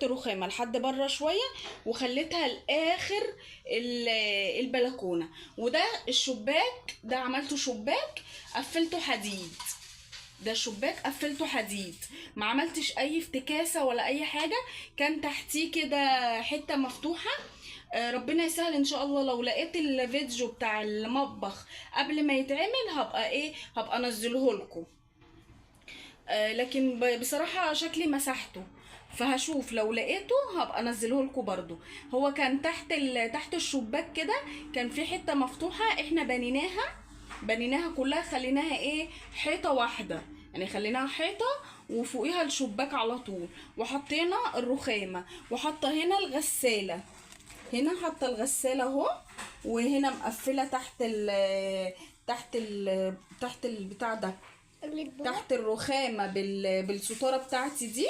زودت الرخامه لحد بره شوية وخليتها لاخر البلكونه. وده الشباك ده عملته شباك قفلته حديد، ده شباك قفلته حديد، ما عملتش اي افتكاسة ولا اي حاجة، كان تحتيه كده حتة مفتوحة. ربنا يسهل ان شاء الله، لو لقيت الفيديو بتاع المطبخ قبل ما يتعمل هبقى ايه، هبقى انزله لكم. لكن بصراحة شكلي مسحته، فهشوف لو لقيته هبقى انزله لكم برضو. هو كان تحت الشباك كده كان في حتة مفتوحة، احنا بنيناها كلها، خليناها ايه، حيطة واحدة يعني، خليناها حيطة وفوقيها الشباك على طول، وحطينا الرخامة، وحاطة هنا الغسالة، هنا حاطة الغسالة اهو، وهنا مقفلة تحت ال تحت ال تحت البتاع ده، تحت الرخامة بالستارة بتاعتي دي.